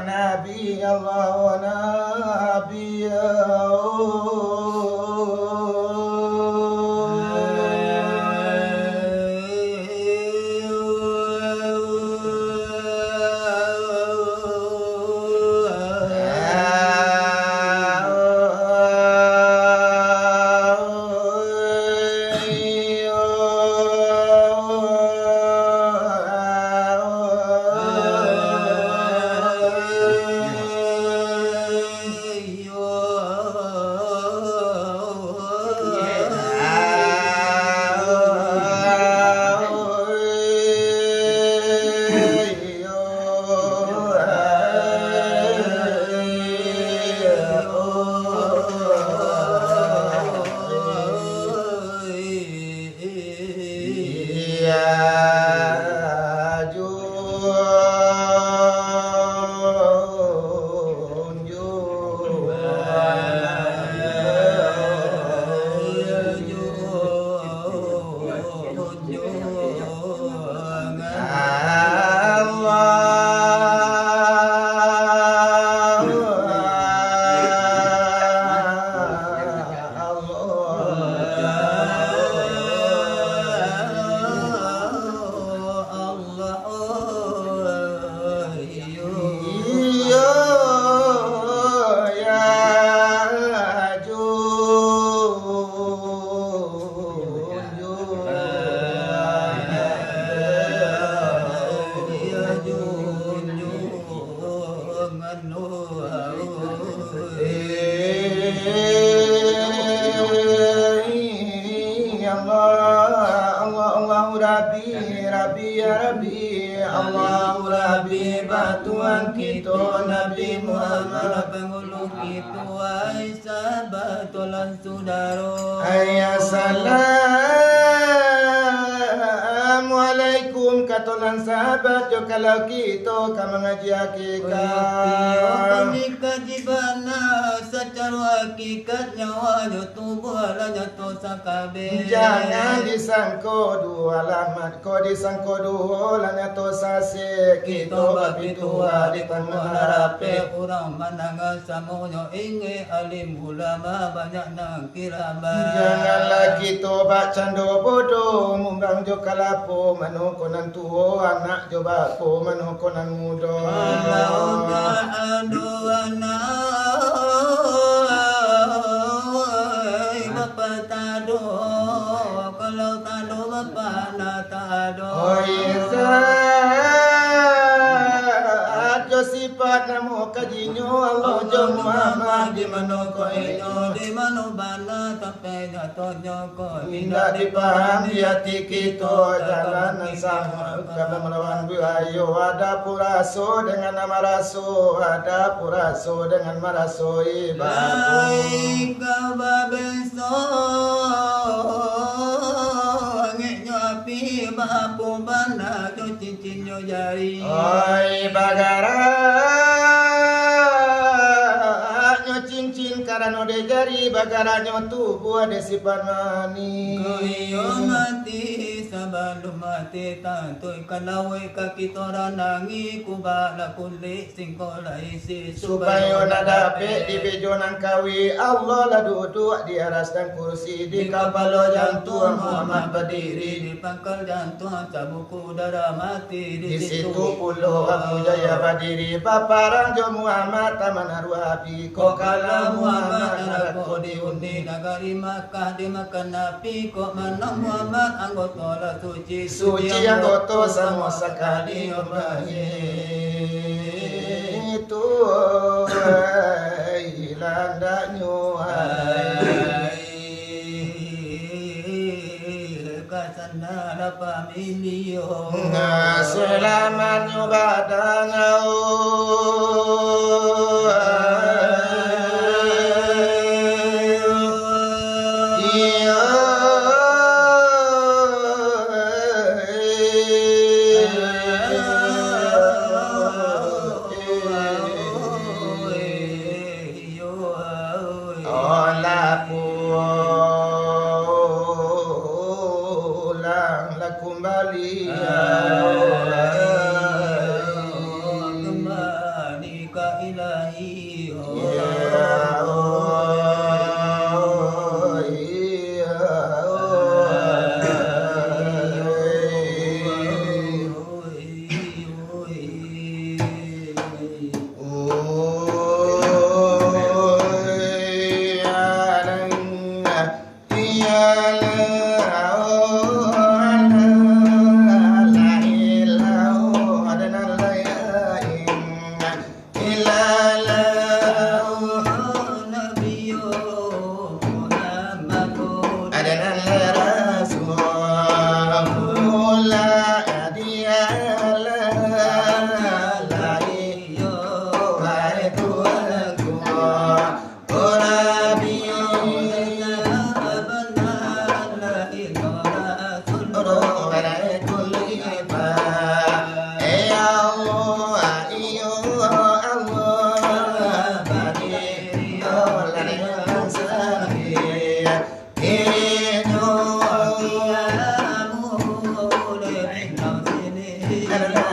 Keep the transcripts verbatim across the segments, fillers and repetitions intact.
Nabi Allah wa Nabi Allah. Allah, Allah, Allahu Rabbi, Rabbi, ya Rabbi, Allahu Rabbi, ba Tuhan kito Nabi Muhammad, pangulu kito, ai sahabat, tolan sudaro. Ai, assalamualaikum, katolan sahabat, jo kalau kito ka mangaji hakikat. Oyo, piyo kami kaji bana, sacaro hakikat nyawa jo tubuah lah nyato sakabeh. Jangan disangko duo alamat, kok disangko duo lah nyato sasek. Kito bapituah di kubuah lah rapek, urang mandanga samonyo ingek, alim ulama banyak nan kirabat. Janganlah kito bak cando bodoh, mumbang jo kalapo, mano ko nan tuo, anak jo bapo, mano ko nan mudo. Kalau tak ado anak, bapak tak ado. Kalau tak ado bapak, anak tak ado. Oi, zat jo sifat namo kajinyo, Allah jo Muhammad, di mano ko inyo, di mano bana, tapi nyatonyo ko indak dipaham di ati kito. Jalan nan samo ka malawan buayo, ado pun raso dengan nan maraso, ado pun raso dengan marasoi. Lai ka babeso, angeknyo api, baapo bana jo cincinnyo jari. Oi, bagaraknyo cincin karano dek jari, bagaraknyo tubuah dek sifat manih. Kok iyo mati, sabalum mati, tantu ikan lauik ka kito randangi, kubaklah kulik, singkoklah isi, supayo nak dapek di bejo nan kawi. Allah lah duduak di aras dan kursi, di kapalo jantuang Muhammad badiri, di pangkal jantuang sabuku darah mati. Di situ pulo Abu Jahal badiri, baparang jo Muhammad taman Arwah Abi. Kok kalah Muhammad narako diuni, nagari Makkah dimakan api. Kok manang Muhammad anggoto lah suci, suci anggoto samo sakali. Itu, ai, landaknyo, ai. Ka sana lah pamilio. Nah, salamatnyo badan, oh. Iyo.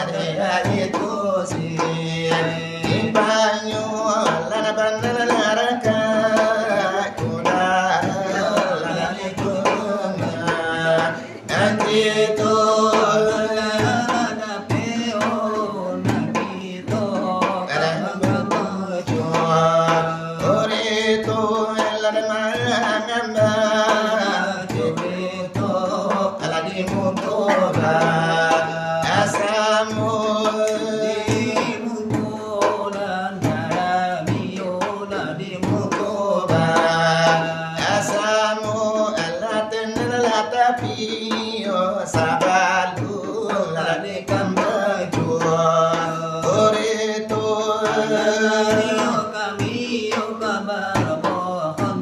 Ari itu si Ipanyo lah bana lah rakak, kuda lah itu. Anji tu lah ada peo nak itu. Kadang bujur. Uri tu lah ada mangambang. Uri tu lah di muka. Asamu di muka dan dalam iyo lah di muka. Asamu alah tenang lah tapi yo sabalun lah di kambang jua. Uri tu kami yo kabar bohong.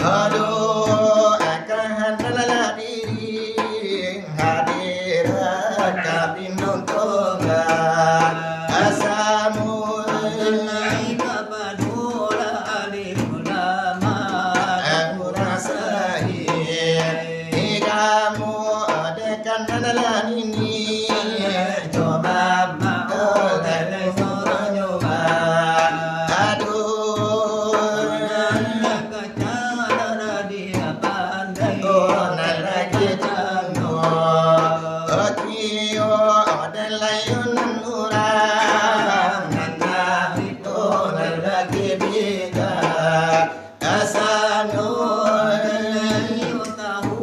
Aduh, akahan lah diri. Hadirat ka pinuntungan asamu. Alai kapado lah alim ulama. Aku rasai ikamu dekan adalah ini. Coba makotai suruh nyoba. Aduh. Nan lagi cando, kio, den layun nan urang, nan lagi to, nan lagi bida, kasano, den layun tahu,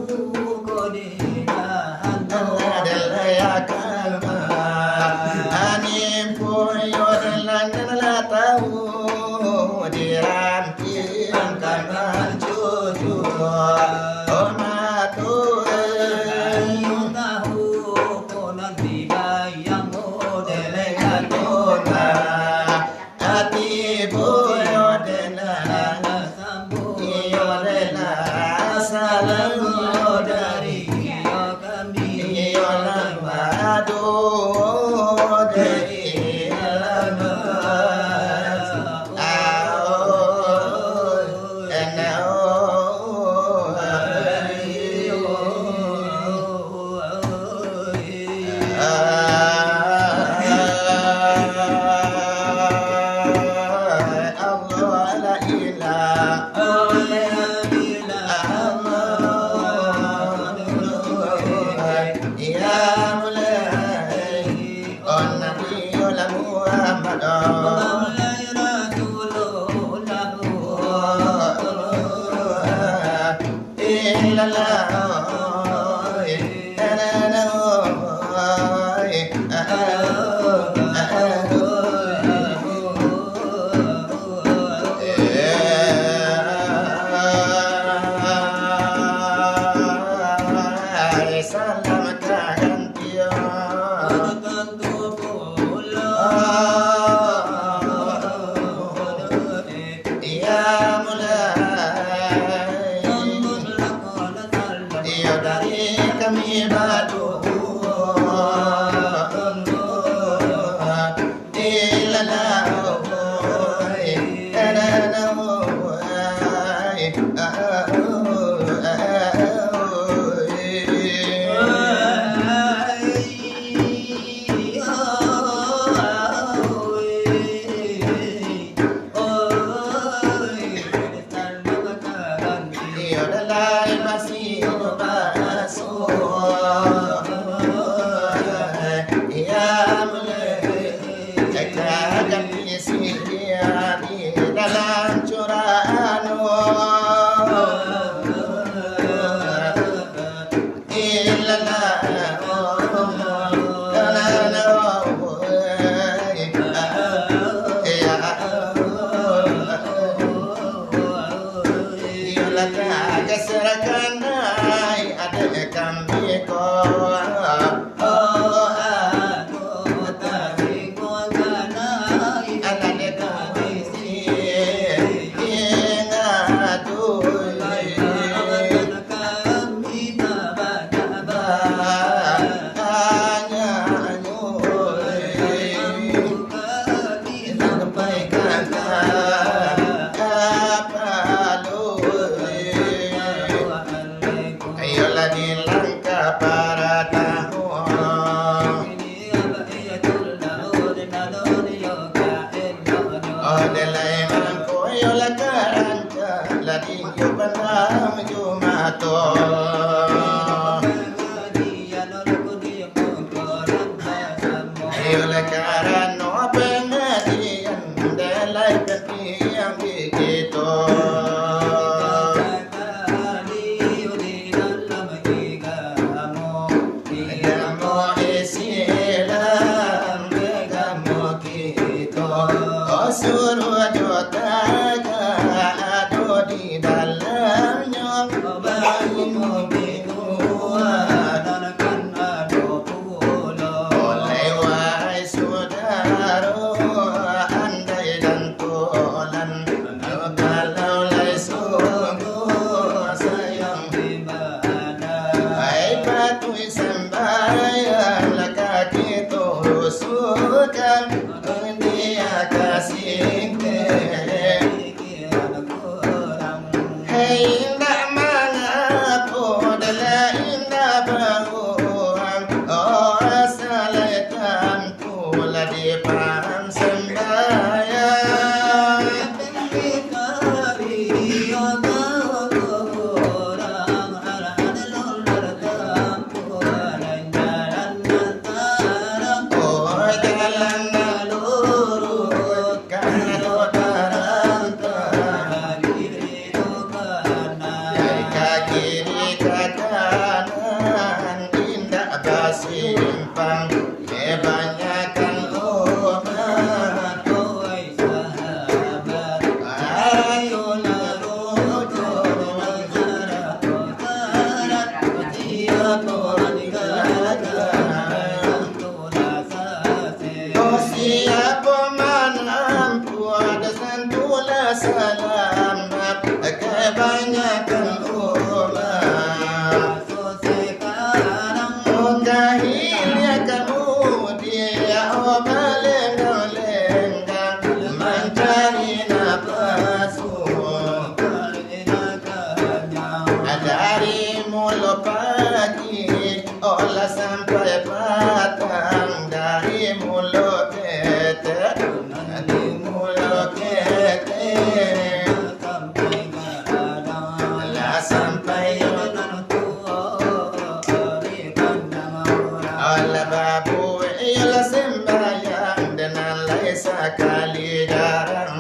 ko di dahan to, den layakan, ani pun yo, den lah, den lah tahu, diran Angkan cucu, oh, matu, ayo tahu, ko nanti bayang modeleng atona. Ati boyo dena, iyo dena, salam dari iyo kami, iyo lama, aduh, dari lama. Ya Mulai, oh Nabi, oh Muhammad, oh. Salam kagantian. Ya Mulai, iyo dari kami baduo. Oleh karano pangajian, dek lai pantiang di kito. Agamo Islam, agamo kito. Oh, suruh jo tagak ado di dalamnyo. Baru mungkin kuat, dan kan ado pulo. Oleh wahai sudaro, andai dan tulan, kalau lai sungguh sayang ibadah, ai patuik sambayang lah ka kito rusukan, dia kasih Hei, indak mangapo, dek lai indak baruang. Oh, asa lai tantu lah dipaham sambayang. Oh, jalan nan luruih, Dari ka kiri ka kanan, indak basimpang, kebanyakan umat. Ayolah rukun, tiap orang di gagah. Oh, siapo manampuah, dosa tu lah salamat, kebanyakan umat. Oh, kahiliakan mudik, oh, balenggang-lenggang, mancari napasu. Dari mulo pagi, oh, lah sampai patang, dari mulo ketek, dari mulo ketek, lah sampai. Alah babuek, iyolah sembahyang, dan lai sakali jarang.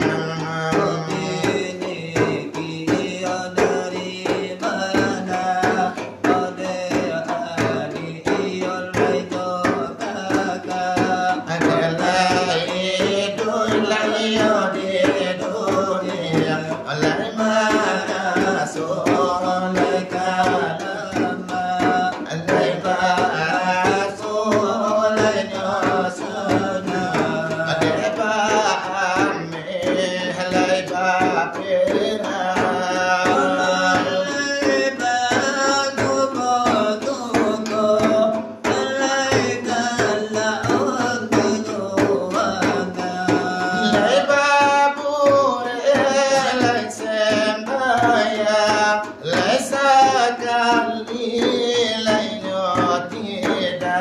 Adalah iduik lai yo di dunia, lai maraso, lai ka lamah, lai basuah, lai nyo sanang, lai baameh, lai baperang, lai baduko-duko. Lai babuek, lai sembahyang, lai sakali, lai nyo tidak.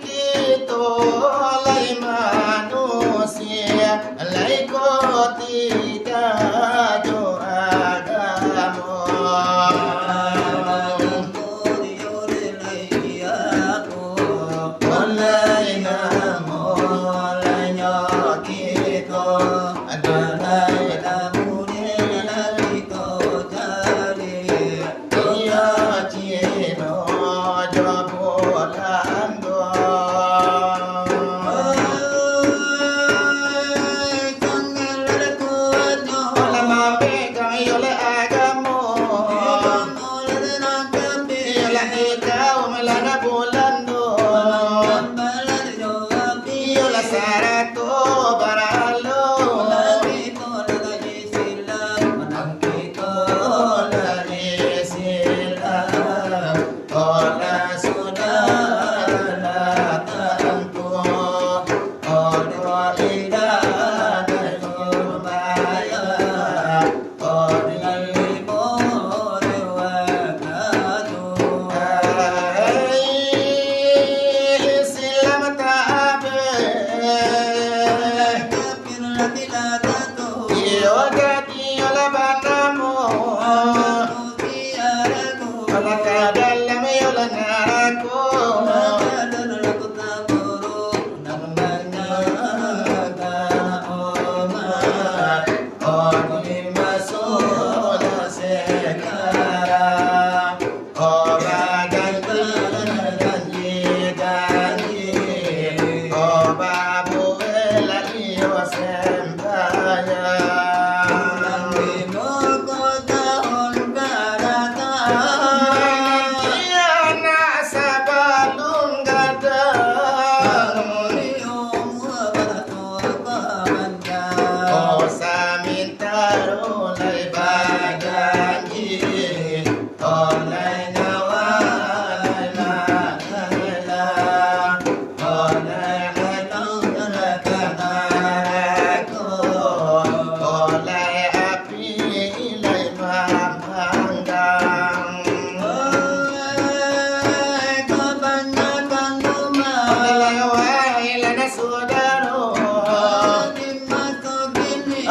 Kito lai manusia, lai ko tidak jo agamo. Lai namo, lai nyo kito, ado lai namo, lai kito cari. Iyo Cino jo Bulando. Oi, sangalah kuatnyo. Alah mamegang iyo lai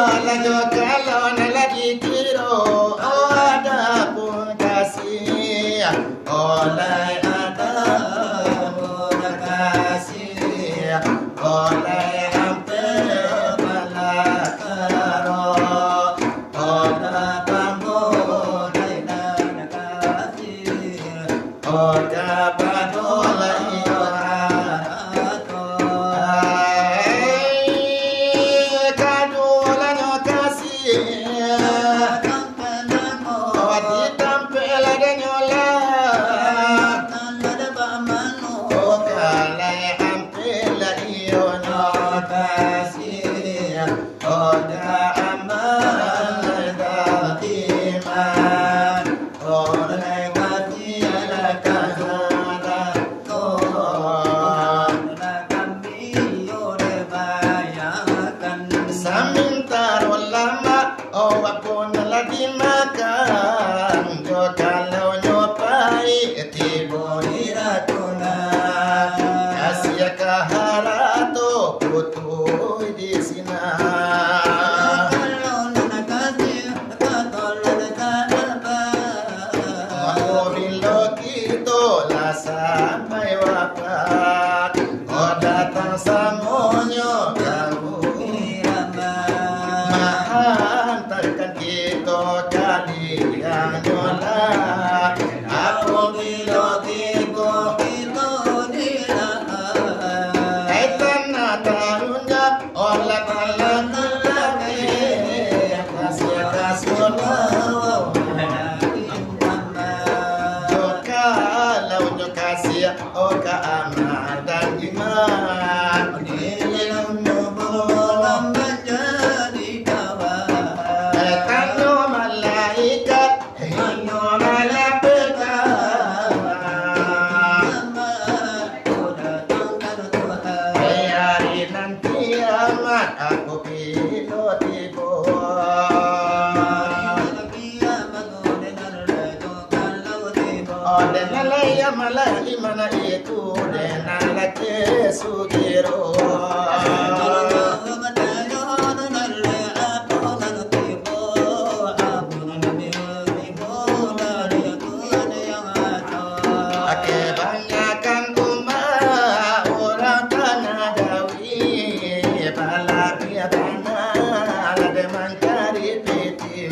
Lanyo kalau nan lah dikiro, oh, adapun kasih, oleh adapun kasih, oleh ampek balakaro, oh, datang oleh nan kasih. Oh, kapado lah iyo harato. Ai, kaduo lah nyo kasih. Oh, ditampek lah danyo lah. Oh, kalai ampek lah iyo nyo kasih. Oda amal datiman, oda katiala kasarato, oda kambing yo dibayakan. Samintaro lamak, awak pun lah dimakan, jo kalau nyo pai tibo di Ragunan. Kasiah ka harato putuih di sinan. Mako bilo kito lah sampai wafat, oh, datang samonyo ka bumi Rambah, mahantarkan kito ka liangnyo lah. Apabilo tibo kito di Rambah, ai tanah tarunjak, olah talah talabeh, kasiah ka surau. Jo kalau nyo kasiah, oh, ka amal dan iman. Di dalam kubur manjadi kawan. Tanyo malaikat, inyo malapehkan. Hari nan kiamat, apabilo tibo. Oh, den lalai amal iman itu, den lalai sugiro. Kebanyakan umat urang tanah Jawi, balabiah tanah lah den mancari pitih.